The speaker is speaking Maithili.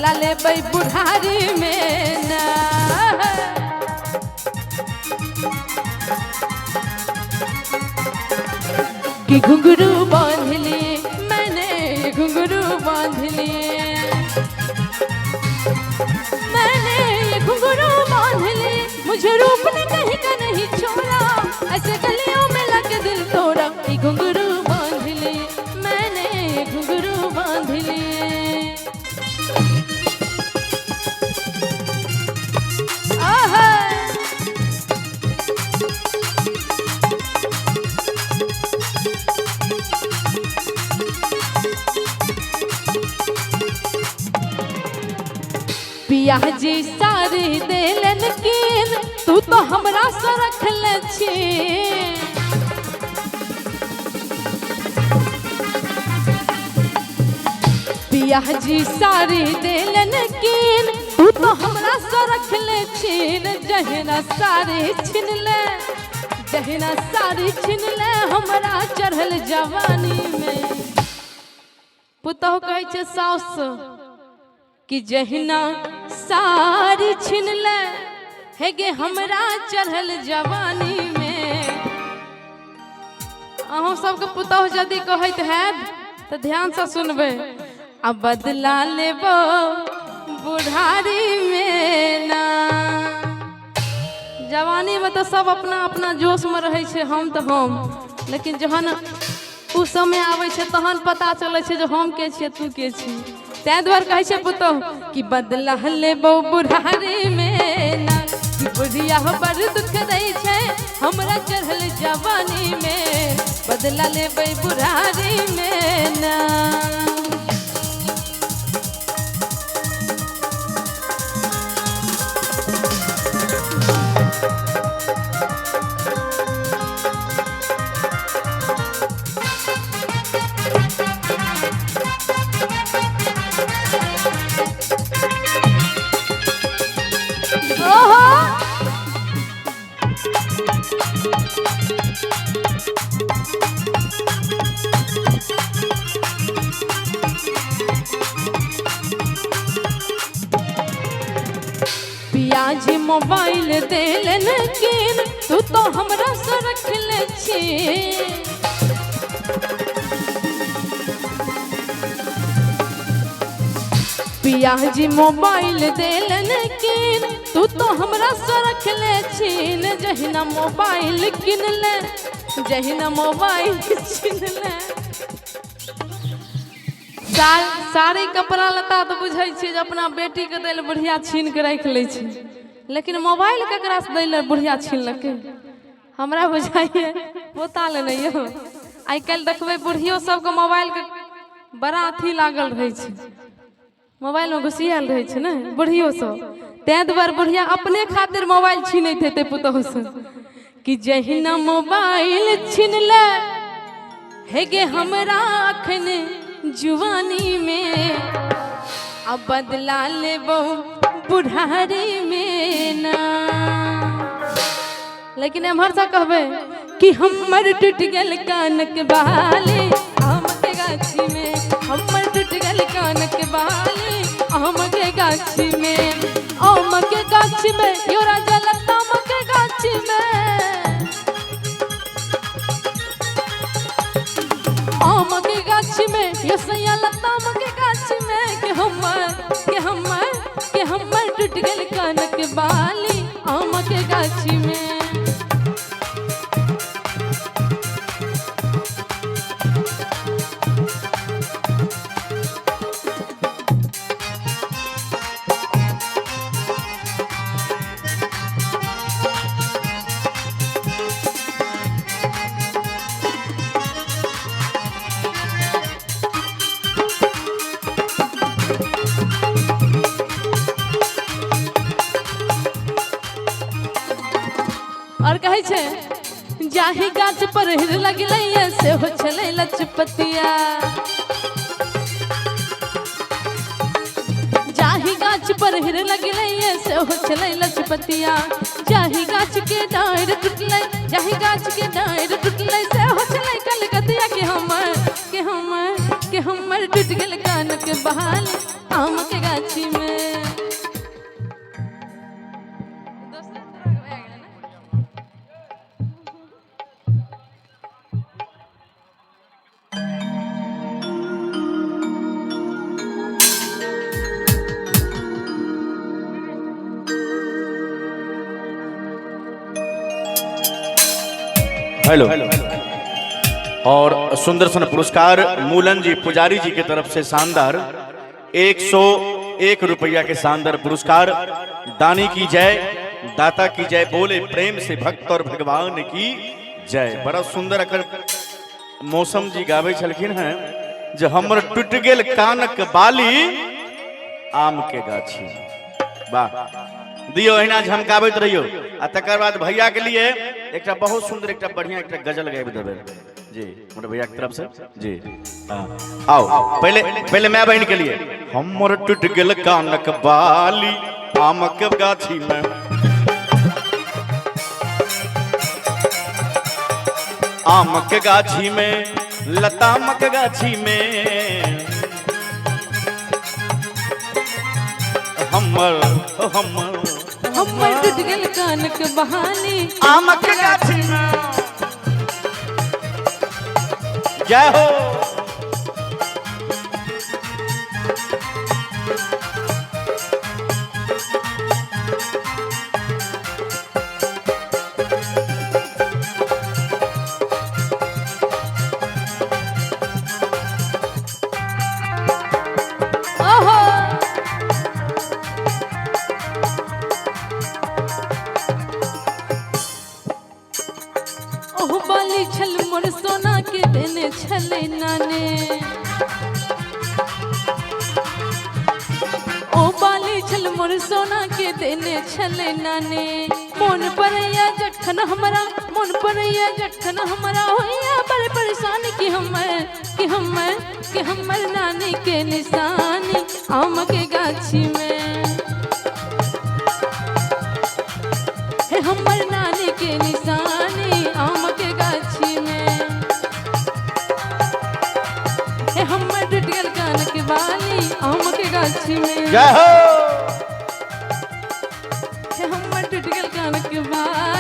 बदला लेबै बुढ़ारी में ना। कि घुंघरू बांध लिए मैंने, घुंघरू बांध लिए मैंने, ये घुंघरू बांध लिए, मुझे रूप ने कहीं का नहीं छोड़ा, ऐसे गलियों में लगे दिल तोड़ा। ये घुंघरू बांध लिए मैंने, ये घुंघरू बांध लिए। आहा पिया जी सारी देलन कीन, तू तो हमरा से रखल छी। पिया जी सारी देलन कीन, तू तो हमरा से रखल छीन। जहिना सारी छिनले, जहिना सारी छिनले हमरा चढ़ल जवानी में। पुतहु कहै छै साउस कि जहिना सारी छिनले हे गे हमरा चढ़ल जवानी में। अहूँ सबके पुतहु यदि कहैत हैत तऽ ध्यान से सुनबै। आ बदला लेबो बुढ़ारी में ना। जवानी में तऽ सब अपना अपना जोश में रहै छै, हम तऽ हम, लेकिन जहन ओ समय आबै छै तहन पता चलै छै जे हम के छियै तू के छी। तैं दुआरे कहै छै पुतहु कि बदला लेबो बुढ़ारी में ना। कि बुढ़िया बड़ दुख दै छै हमरा चढ़ल जवानी में, बदला लेबै बुढ़ारी में ना। ओहो पियाजी मोबाइल देलन कीन, तू तो हमरा से रखले छी। पियाजी मोबाइल देलन कीन, तू तो हमरा से रखले छीन। जहिना मोबाइल किनले, जहिना मोबाइल छिनले, साड़ी कपड़ा लत्ता तऽ बुझै छियै जे अपना बेटीके दै लए बुढ़िया छीन के राखि लै छै, लेकिन मोबाइल ककरासँ दै लए बुढ़िया छीनलकै हमरा बुझाइए पोता ले नहि यौ। आइ काल्हि देखबै बुढ़ियो सबके मोबाइलके बड़ा अथी लागल रहै छै, मोबाइलमे घुसियाल रहै छै ने बुढ़ियो सब। तैं दुआरे बुढ़िया अपने खातिर मोबाइल छीनैत हेतै पुतोहुसँ कि जहिना मोबाइल छिनले हे गे हमरा अखन जुआनी में, अब बदला लेबो बुढ़ारी में ना। लेकिन एम्हर से कहबै कि हमर टूटि गेल कानक बाली आम के गाछी में, हमर टूटि गेल कानक बाली आम के गाछी में, आम के गाछी में यो राजा लताम के गाछी में, आम के गाछी में यो सैया लताम के गाछी में, के हमर के हमर के हमर टूटि गेल कानक बाली आम के गाछी में। और कहै छै जाहि गाछ पर हिर लगलैया सेहो छलै लछपतिया, जाहि गाछ पर हिर लगलैया सेहो छलै लछपतिया, जाहि गाछ के डारि टूटलै, जाहि गाछ के डारि टूटलै सेहो छलै कलकतिया। के हमर के हमर के हमर टूटि गेल कानक बहाली आम के गाछी में। हेलो। और सुंदर सन पुरस्कार मूलन जी पुजारी जी के तरफ से शानदार 101 रुपया के शानदार पुरस्कार। दानी की जय, दाता की जय, बोले प्रेम से भक्त और भगवान की जय। बड़ा सुंदर अकर मौसम जी गावे छलखिन हैं जे हमर टूट गेल कानक बाली आम के गाछी। वाह, दियो अहिना झमकाबैत रहियो। आ तकर बाद भैया के लिए एकटा बहुत सुंदर एकटा बढ़िया एकटा गजल गाबि देबै जी, हमर भैया के तरफ से जी। हाँ, आओ पहले पहले my बहन के लिए। हमर टूट गेल कानक बाली आमक गाछी में, आमक गाछी में, लतामक गाछी में, हमर हमर हमर टूट गेल कानक बहाली आमक गाछी में। जय हो। ओहो, ओह बाली छल मोर सोना के देने छले नाने, ओ बाली छल मोर सोना के देने छले नाने। मोन परैया जखन हमरा, मोन परैया जखन हमरा होइया बड़ परेशान कि हमर कि हमर कि हमर नानी के निशानी आम के गाछी में, हे हमर नानी के निशानी आम के गाछी में, हे हमर टूट गेल कान के बाली आम के गाछी में, जय हो। हे हमर टूट गेल कान के बाली।